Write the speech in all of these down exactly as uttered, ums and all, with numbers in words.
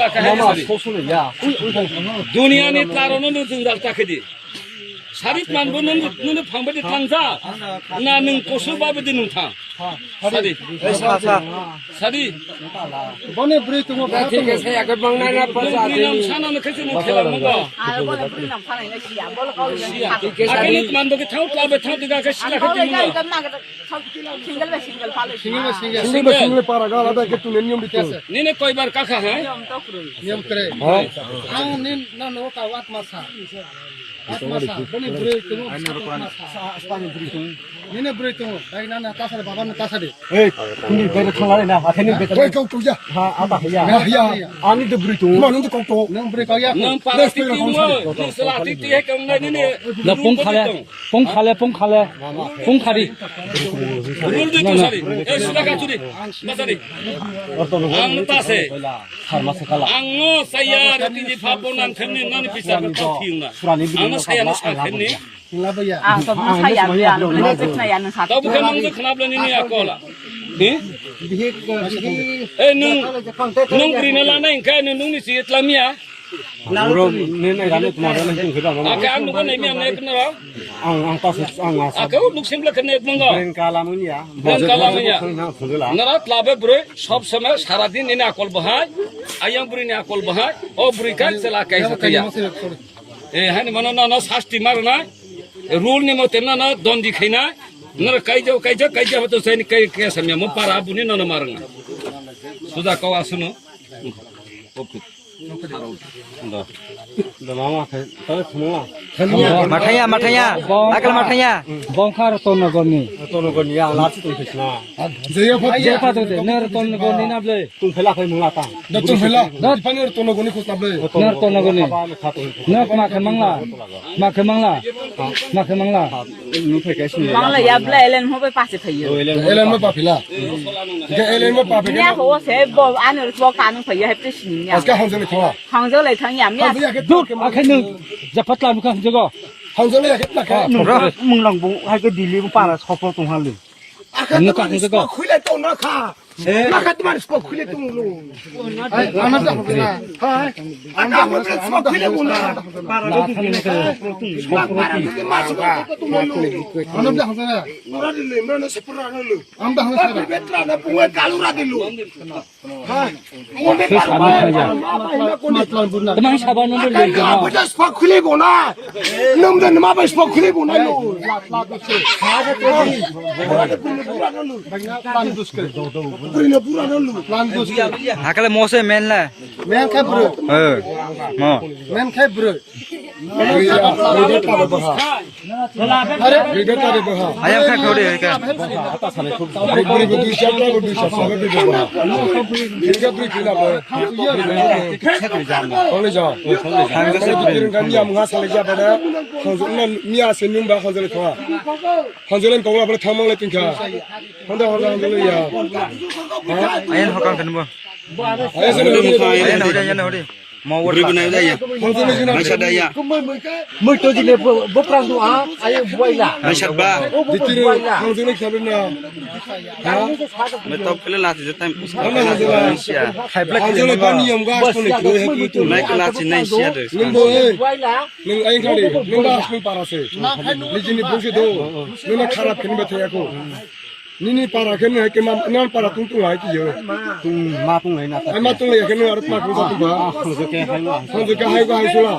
Kaham sari. Dunia ni tla rao no nung jwngjal ta khe di. Sari tman bo nung, nung phang badi tang ja. Na nung kosu ba badi nung thang. Sari. Sari. Boni broi tongmo ba thik khe saya khe bang nai na. Nung broi nam sana no khe se nung khela mo ba. Aro boni broi nam sana na siya. Bolo kau siya. Akhe ni tman bo khe thang tla be thang tiga khe sila khe tongmo ba. Single by single pha loi. Single by single para ga alada khe tongni niyom bito. Nini koibar kakha ha? Niyom to kroi. Niyom kroi. Ang ni na no ka wat masa. Wat masa. Boni broi tong. Nini broi tong. Bai na na tasari baba na tasari. Ei, kuni bai thang lai na. Akhai ni bai. Koi kau tu ya. Ha, apa ya? Ya ya. Ani de broi tong. Ma nung de kau to. Nung broi kau ya. Nung para titi mo. Nung sela titi he kau na nini. Na pung khale. Pung khale, pung khale, pung khari. Rul di tu sari. Eh, sudah ka tu di. Ba sari. Ang ta se. Ang no saya rati di phapo nang khem ni nani bisa ka kau thing na. Ang no saya no sa khem ni. Ang to saya ya, ang no jek na ya no sa. Tau bukan nang jek kena bela nini akola. Eh, nung, nung broi na lana ingka nung ni si tlamia. Ake ang nuko naimia nai kena rao. Ang, ang ta se, ang asa. Ake o nuk sim le kena mangga. Breng kala manya. Breng kala manya. Nara tla be broi, sob somoi, sara din nini akol bahai. Ayang broi ni akol bahai. O broi kai, chela kai, sa kai ya. Eh, hani mano na, na sasti mar na. Rule ni mote na, na dondi khai na. Nara kai jao, kai jao, kai jao, to sai ni kai, kai samya mo para buni na, na mar na. Suda kau asuno. Mathaya, mathaya. Akal mathaya. Bongkha Raton Nogor ni. Raton Nogor ni, ya, lasi tong khe sna. Jepha tong de, nang Raton Nogor ni na ble. Tong phela phai mungla ta. Da tong phela. Da. Iphani Raton Nogor ni khosna ble. Nang Raton Nogor ni. Nang ma khe mangla. Ma khe mangla. Ma khe mangla. Mangla ya ble, elen mo bai pa se phai yo. Elen mo pa phila. Ke elen mo pa phila. Ya ho se bo, ano bo kanu phai yo, hepte sini ya. Aska hangjak ni khawa. Hangjak lai thang ya, miya. Dur, akhe nung japatla nukha hangjak go. Hangjak lai akhe plakha. Nung munglang bo, hai ke Delhi bo para sopho tong hali. Akhe nukha hangjak go. Khuilai tong na kha. Na kha tmar spo khule tong lo. Ai, ano da hangsa na. Hai. Ano da hangsa na. Spo khule tong lo. Ano da hangsa na. Pura de le, mrano se pura no lo. Ano da hangsa na. Betra na punga kalu ra de lo. Hai. Tmang saba no le. Spo khule bo na. Nung de ma bai spo khule bo na lo. Hakale mose men la. Men khe bro. Eh, mo. Men khe bro. Ayang kha khau de, hai kha. Hanjalen kau la bole thangmang le tingkha. Honda honda honda le ya. Ayan hokang kan bo. Ayan se le. Ayan hori, ayan hori. Mau wor. Beri bunai da ya. Mai sa da ya. Mui to jine bo prang du a. Ayan buai la. Mai sa ba. Ditiru hangjale khabe na. Mai to pele lati je time. Hangjale ba niyom ga. Nai kala si nai sia de. Nung bo e. Nung aing khali, nung ba asli para se. Nijini bung se do. Nung na kharap khe ni ba thaya kho. Nini para khe nung hai khe ma, nang para tung tung hai khe yo. Tung ma tung lai na ta. Ai ma tung lai khe nung aro ma tung sa tung ba. Hanjo khe hai wa. Hanjo khe hai wa hai sula.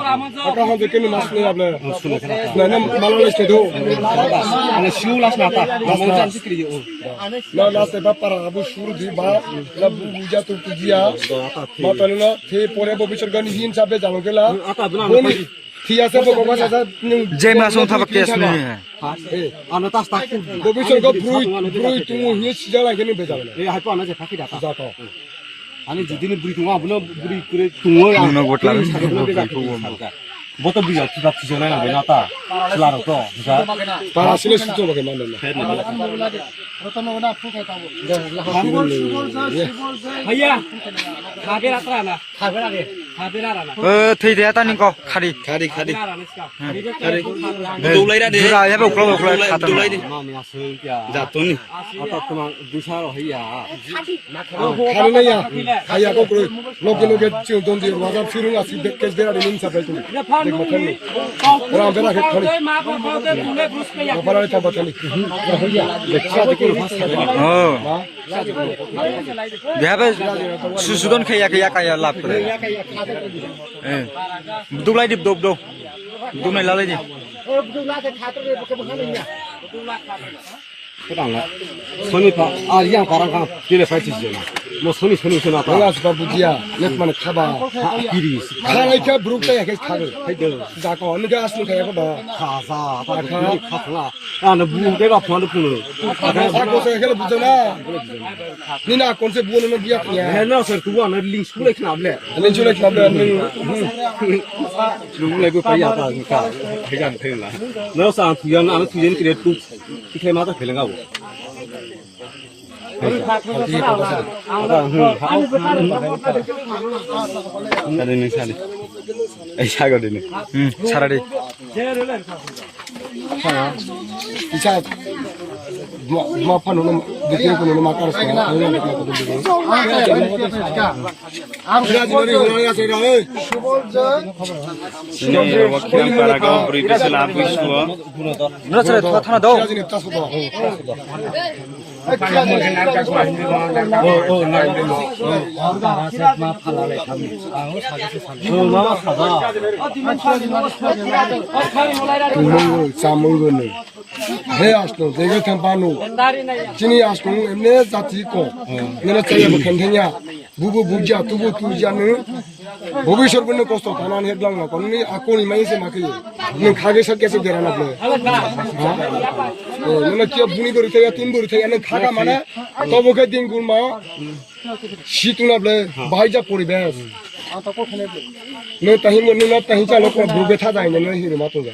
Aka hanjo khe nung ma sula ble. Na na ma la lai se do. Ana siu las na ta. Na las te ba para abu suru di ba. Na bu bu ja tu tu jia. Ma ta na the pore bo bichar gani hin sa be jalo khe la. Boni Thia se bo kok sa sa nung. Jemla song thaba case ni. Eh, ano tas tak. Bo bisor ko broi, broi tumu hing ye sijala khe nung bejal. Eh, hai po ano je phaki data. Jato. Ani judi ni broi tumu abono broi kure tumu ya. Ano botla. Boto broi ya, tiba tijo na na ta. Sila ro to. Para sile suto bage mano na. Haiya. Khabe ra tra na. Khabe ra de. O, thoi de ta ni ko, khari. Khari, khari. Khari. Dulai ra de. Jura, ya be uklo, uklo, dulai, khatam. Dulai de. Jatoni. Ata tma dusa ro hiya. Khari na ya. Haya ko kro. Loge loge chil don di, waza firung asi de kes bera de ning sabai tu. Dek matan ni. Ram bera ke khari. Apara ni tamba thani. Oh. Beha be susudon khe ya khe ya kaya lap kore. Eh. Dulai di, dou, dou. Dulai lalai di. Kurang lah. Soni pa, ah, yang parang kang, kile pai tis jena. Mo soni, soni, sona pa. Wala supa bujiya, net mane khaba. Ha, kiri. Khalai khe bruk ta ya khe khabe. Hai do. Jako, ni gas ni kaya ko ba. Khasa, apa kha. Khasa. Ano bu de ba phone phone. Ako se khele bujo na. Ni na kon se bu no biya kya. He na sir tu ana link school khna ble. Link school khna ble. Lu le bu pa ya ta ka. He jan the la. No sa tu yan ano tu yan kire tu. Khe ma ta khele ngau. Sari ni sari. Ai sago de ni. Hmm, sara de. Isa, dua, dua phano no, dua phano no makar sa. Ang kena dua phano no makar sa. Sini, wakil para kau beri bisil abis dua. Mana sara thana do. Tongmung, chamung ni. He asno, jega thang pano. Chini asno, emne jati ko. Nene chaya bo khen thenya. Bubu bukja, tubu tuja ni. Bobisor bini kosto thana ni heblang na. Kono ni akoni mai se ma khe. Nung khage sak khe se dera na ble. Ha? Eh, nung kia buni bori thaya, tun bori thaya, nung khaga mana. Tobo khe dingul ma. Situng na ble, bahai ja poribesh. Nung tahi mo, nung na tahi chalo ko, bu betha jai na, nung hiri ma tong ja.